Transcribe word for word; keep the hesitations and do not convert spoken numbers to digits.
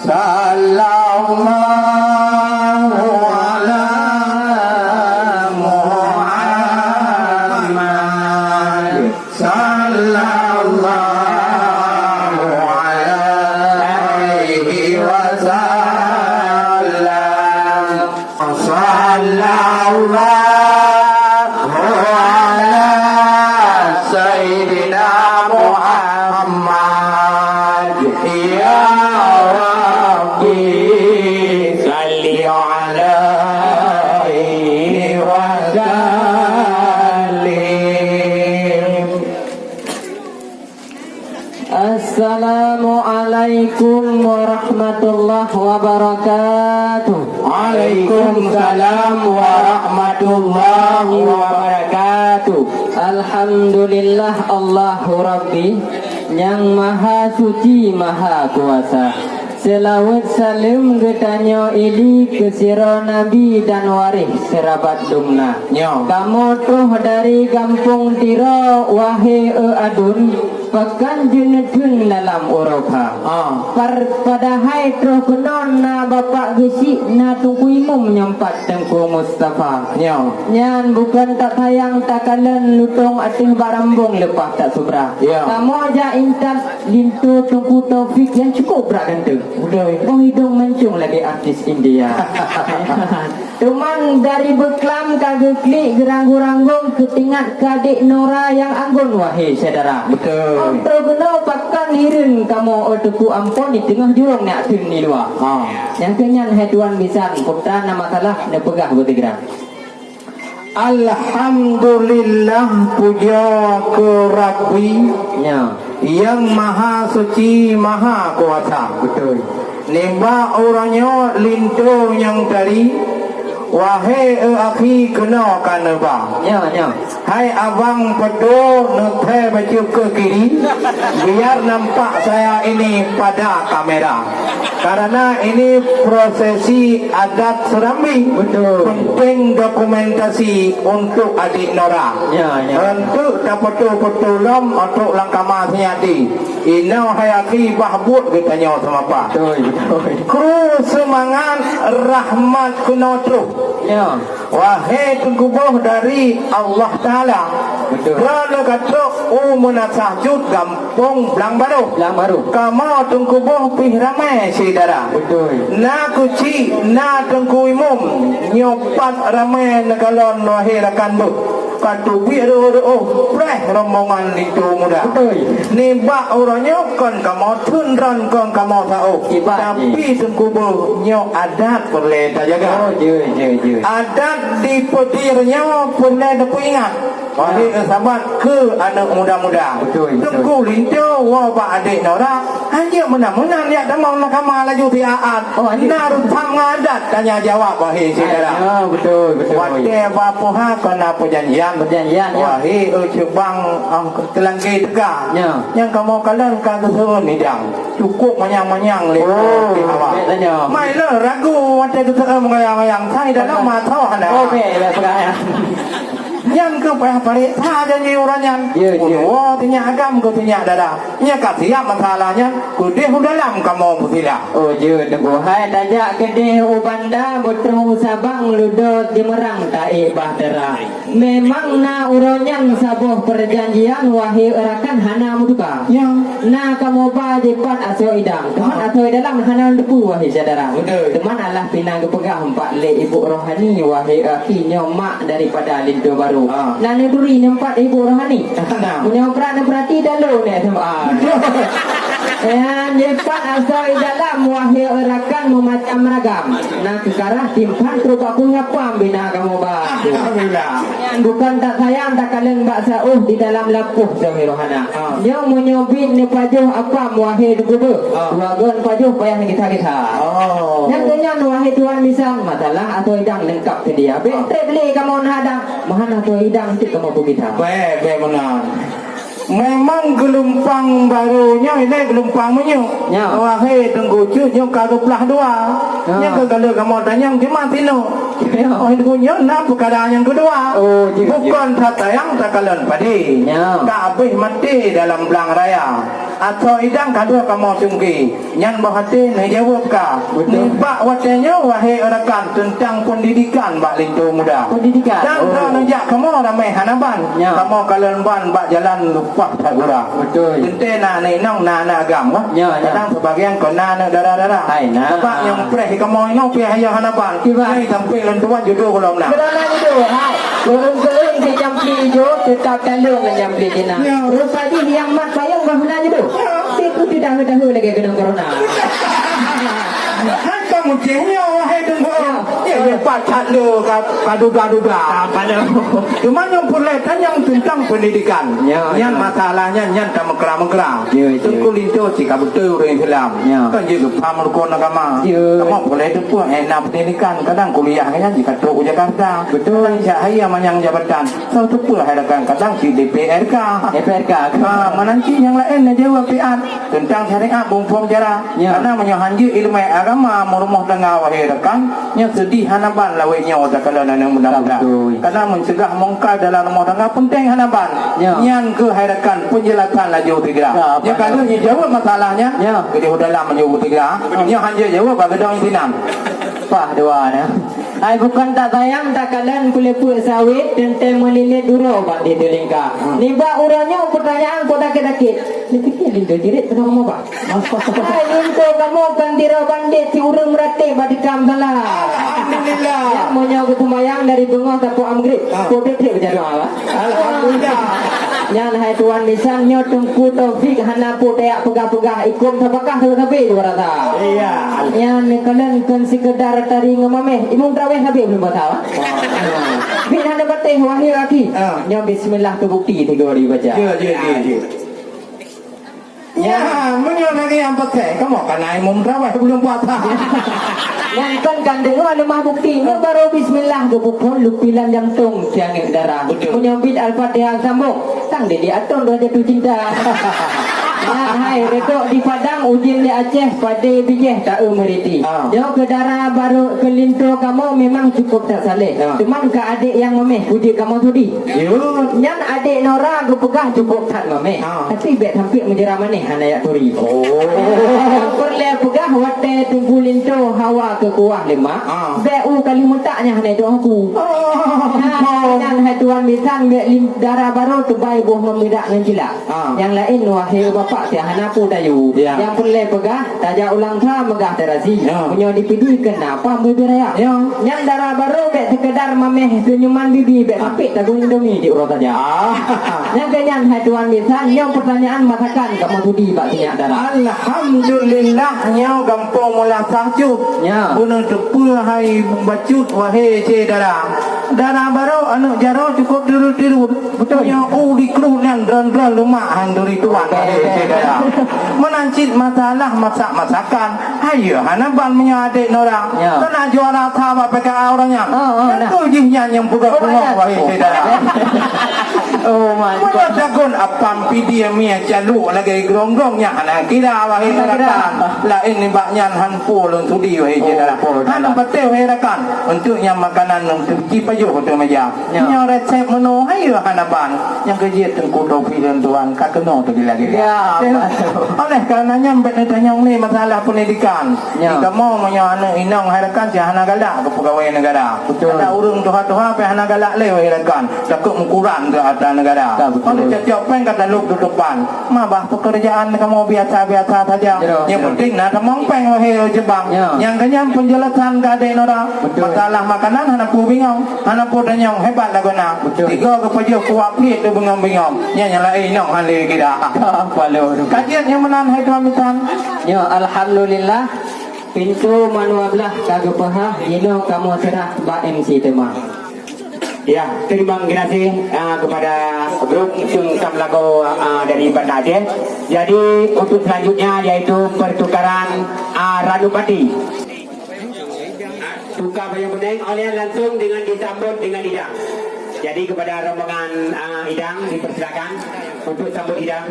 Sallallahu ala Muhammad. Sallallahu alaihi wasallam. Sallallahu ala Sayyidina Muhammad. Ya Rabbi, salli alaihi wa sallim. Assalamualaikum warahmatullahi wabarakatuh. Waalaikumsalam warahmatullahi wabarakatuh. Alhamdulillah, Allahu Rabbi, nyang maha suci, maha kuasa. Seulaweuet saleuem geutanyoe ili keu sidroe nabi dan waréh seurabat dumna. Nyoe. Kamoe troh dari gampông Tiro, wahé e aduen, pakon jeuneuteun dalam uroe pha. Ah. Par-, padahai troh keunoe na Bapak Geuchik, na Teungku Imum nyoe pat Teungku Mustafa. Nyoe. Nyan bukon tak sayang takalon lutông ateueh barambong leupah tak subra. Ya. Kamoe jak intat linto Teungku Taufik nyang cukup brat ganteng. Beutôi. Boh idong mancung lagèe artis India. Teuma dari beuklam ka geuklik geuranggung-ranggung keutingat keu adék Nora nyang anggun, wahé syedara. Beutôi. Óh troh keunoe pakon hireuen kamoe, oh Teungku, ampôn, di teungoh jurông nyak theun di luwa. Ha. Nyang keu nyan hai tuan bisan, peue na masalah neupeugah beuteugra. Alhamdulillah, puja keu Rabbi. Ya. Nyang Maha Suci, Maha Kuasa. Beutôi. Nibak uroe nyoe linto nyang tari, wahé e akhi keunoe ka neuba. Ya, ya. Hai abang, peuduek neuthée bacut keu kiri, biar nampak saya ini pada kamera. Karena ini prosesi adat Serambi. Betul. Penting dokumentasi untuk adik Nora. Ya, ya. Untuk tapeutu-peutu lom untuk lam kama sinyati. Inoe hai akhi bah buet geutanyoe seumapa. Betul, betul. Kru seumangat rahmat keunoe troh. Ya. Wahé teungku boh dari Allah Taala. Betul. Droeneuh ka trok u Meunasah Jut gampông Blang Barôh. Blang Barôh. Kamoe teungku boh pih ramé syedara. Betul. Na Geuchik, na Teungku Imum, nyoe pat ramé neukalon wahé rakan beuh. Ka teubiet reuôh-reuôh preh rombongan linto muda. Betul. Nibak uroe nyoe kon kamoe theun droen, kon kamoe saôh. Kiban. Tapi teungku boh, nyoe adat peureulée tajaga. Oh, jeuet, jeuet, jeuet. Adat di Peudeueng nyoe peureulée neupeuingat. Wahé sahabat keu aneuk muda-muda. Betul, betul. Teungku linto woe bak adék Nora, hanjeuet meunan-meunan jak tamong mahkamah laju siat-at. Oh, hanjeuet. Na reusam ngon adat tanya jawab, wahé syedara. Ah, betul, betul. Watée ba puha kon na peujanjian. Peujanjian, ya. Wahé, eh, cubang, ah, teulangké teuka. Ya. Nyang kamoe kalon ka geuseuôn idang. Cukup manyang-manyang lé awak. Bèk tanyong. Mai lé ragu watèe geuseuôn meugayang-gayang, sai dalam mata hana. Oh, bèk, bèk peugah nyan. Nyan keuh payah pareksa janji ureueng nyan. Ya, ya. Keu dua sinyak agam, keu sinyak dara. Nyan ka siap masalah nyan, keudeh u dalam kamoe beusila. Oh, jeuet, Teungku. Hai tajak keudeh u Banda, beutrôh u Sabang, Ludo, Jeumeurang, taék Bahtera. Memang na uroe nyan saboh peujanjian, wahé rakan, hana meutuka. Ya. Na kamoe ba jipat asoe idang, teuma asoe dalam hana teupeu, wahé syedara. Betul. Teuma alah pih na geupeugah empat lé ibu rohani, wahé akhi, nyoe mak daripada linto barô. Ha. Na neuturi nyoe empat ibu rohani. Nah. Meunyoe brat neupeurati, dalo nyoe S M A. Betul. Nyan jipat asoe dalam, wahé rakan, meumacam ragam. Na keukarah timphan trok bak apam bina kamoe ba. Alhamdulillah. Nyan bukon tak sayang takalon bak saôh di dalam lampôh saboh rohana. Ah. Nyoe meunyoe bit neupajoh apam, wahé Teungku boh. Ah. Wagon pajoh payah neugisa-gisa. Oh. Nyan keuh nyan, wahé tuan bisan, masalah asoe idang leungkap seudia. Bèk trép lé kamoe na hadang, meuhana asoe idang cit kamoe peugisa. Bèk, bèk meunan. Memang geulumpang barô nyoe ilèe geulumpang meunyoe. Nyoe. Wahé Teungku Cut, nyoe ka geuplah dua. Ha. Nyoe ka galak kamoe tanyong, di ma sinoe? Ya. Oh, Teungku, nyoe na peukara nyang keudua. Oh, jeuet, jeuet. Bukon that sayang takalon padé. Ya. Ka abéh maté dalam blang raya. Asoe idang ka dua kamoe sungke, nyan boh até neujaweueb ka. Betul. Nibak watée nyoe, wahé rakan, teuntang peundidikan bak linto muda. Peundidikan. Dan oh, neujak kamoe ramé hana ban. Ya. Kamoe kalon ban bak jalan lumpah that gura. Betul. Teuntée na aneuk inong, na aneuk agam, wah. Ya, ya. Kadang sebagian kon na aneuk dara-dara. Hai, na. Sebab nyang preh kamoe nyoe pih ayah hana ban. Kiban. Hai, sampai lôn tuan jodoh golom na. Golom na jodoh, hai. Ureueng-ureueng si jampi ijo teutap taleueng ngon jampi Cina. Ya. Rupa jih nyang mat payong bah hana jodoh. Ya. Siku tidak tahu lagi kena corona. Hai kamu ceh nyoe, wahai Teungku. Ya. Ya, ya, pat that le ka, ka duda-duda. Apa le? Cuma nyang peureulée tanyong teuntang peundidikan. Ya, nyan ya. Masalahnya nyan tameugra-meugra. Ya, ya. Teungku linto cit ka beutôi ureueng Islam. Ya. Kan jeuet geupaham rukon agama. Ya. Kamoe peureulée teupeu, eh, na peundidikan. Kadang kuliah nyan jikatrok u Jakarta. Betul. Kadang jak hai manyang jabatan. Soe teupeu hai rakan, kadang cit di P R K. P R K. Ha, meunan cit nyang laén neujaweueb piat teuntang syariat muphom cara. Ya. Karena meunyoe hanjeuet ileumé agama meurumoh tangga, wahé rakan, nyoe seudeh hana ban lawét nyoe takalon aneuk muda-muda. Betul. Karena mencegah mungkar dalam rumoh tangga penting hana ban. Ya. Nyan keuh hai rakan penjelasan laju tiga. Ya, nyoe betul. Kalau nyang jaweueb masalah nyan, ya, keudeh dalam laju tiga. Nyoe hanjeuet jaweueb bak geudong sinan. Pah dua nyoe. Hai bukon tak sayang takalon peuleupeuek sawét teuntée meulilet uroe bak di teulingka. Hmm. Nibak uroe nyoe peutanyaan kok dakét-dakét. Neupike linto cirit peudong mubah. Hai linto kamoe kan tira bandét si ureueng meuratéb bak tikam salah. Alhamdulillah. Ya, meunyoe geuseumayang dari beungoh sapoe maghrib. Ah. Kok treb-treb baca doa lah. Alhamdulillah. Nyan hai tuan bisan nyoe Teungku Taufik hana peue tajak peugah-peugah ikom sabakah sabe-sabe dua rasa. Iya. Nyan kalon kon sikeudar tari ngon mameh. Imum tarawih sabe belum baca, bah? Wah. Bit hana patéh wahai aki. Ah. Nyoe bismillah keu bukti tiga hari baca. Ya, ya, ya, ya. Ya, meunyoe lagée nyang patéh, kamoe ka na imum tarawih sebelum puasa. Nyan kan, kan deungoe leumah bukti. Nyoe barô bismillah geupuphon lupilan jantong si aneuk dara. Betul. Meunyoe bit Al-Fatihah sambong, sang dili atong dua jatuh cinta. Nyan hai, reudok di Padang, ujeuen di Aceh, padé bijéh taeu meuriti. Ah. Nyoe keu dara barô keu linto kamoe memang cukup that saleh. Ah. Cuman keu adék nyang mameh, ujeuen kamoe sudi. Yuk. Nyan adék Nora geupeugah cukup that mameh. Ah. Tapi bék sampai meujra manéh hana jak turi. Oh. Nyang peureulée peugah watée Teungku Linto hawa keu kuah leumah. Ah. Bék u kali meutak nyang hana doh aku. Oh. Nah, nyan hai tuan bisan bék lim-, dara barô teubai boh ngon midak ngon cilak. Ah. Nyang laén wahé bapak tiang hana peue tayue. Ya. Nyang peureulée peugah Tajak u Langsa meugah teurasi. Ya. Meunyoe di Pidie keu na pam bubé raya. Ya. Nyan dara barô bék seukeudar mameh seunyuman bibi bék Ah. sapét tagun Indomie di uroe saja. Ah. Nyang keu nyan hai tuan bisan, nyoe peutanyaan masakan kamoe sudi bak sinyak dara. Alhamdulillah, nyoe gampông meulasah cut. Ya. Beuneuteupeu hai bacut wahé syedara. Dara barô aneuk jaroe cukup tiru-tiru. Betul. Nyoe u dikruh nyan dron-dron lumak han duri tuan. Betul. Meunan cit masalah masak-masakan. Hayeue hana ban meunyoe adék Nora. Ya. Keunan juara sa bak P K A ureueng nyan. Oh, oh, nah. Tentu jih nyan nyang peugah Oh, pungoh, ada. Wahai syedara. Oh, my God. Meunyoe dagon apam pidie mie caluk lagée grong-grong nyan hana kira, wahai rakan. Hana kira. Laén nibak nyan han po lôn sudi, wahai syedara. Oh, oh, hana patéh, wahai rakan. Untuk nyang makanan lôn sudi pajoh ateueh meja. Ya. Nyoe resep menu hayeue hana ban. Nyang keu jeuet Teungku Taufik lôn tuan ka keunoe teubilang gila. Ya, betul. Oleh karena nyan bék neutanyong lé masalah pendidikan. Ya. Di kamoe meunyoe aneuk inong hai rakan si hana galak keu peugawée negara. Betul. Ada ureueng tuha-tuha pih hana galak lé wahai rakan. Takot meukuran keu harta negara. Ya, betul. Oleh cocok péng ka talop tutopan. Mabah pekerjaan kamoe biasa-biasa saja. Ya, yang betul. Penting na tamong péng wahai Jebang. Ya. Nyang kenyang penjelasan ka adék Nora. Betul. Masalah makanan hana peue bingong, hana peue tanyong, hebat lagoena. Betul. Tiga geupajoh kuak pliet tu bingong-bingong. Nyang nyang laén inong han lé gida. Apa lo tu? Kajian nyang meunan hai tuan bisan. Ya, alhamdulillah. Pintu manual belah ka geupeuhah, jinoe kamoe serah bak M C teuma. Ya, terima kasih, ah, kepada grup Sungsam Lagoe, ah, dari Banda Aceh. Jadi, untuk selanjutnya yaitu pertukaran, ah, Ranupati. Tukar payung bening oleh langsung dengan disambut dengan idang. Jadi, kepada rombongan, ah, idang dipersilakan untuk sambut idang.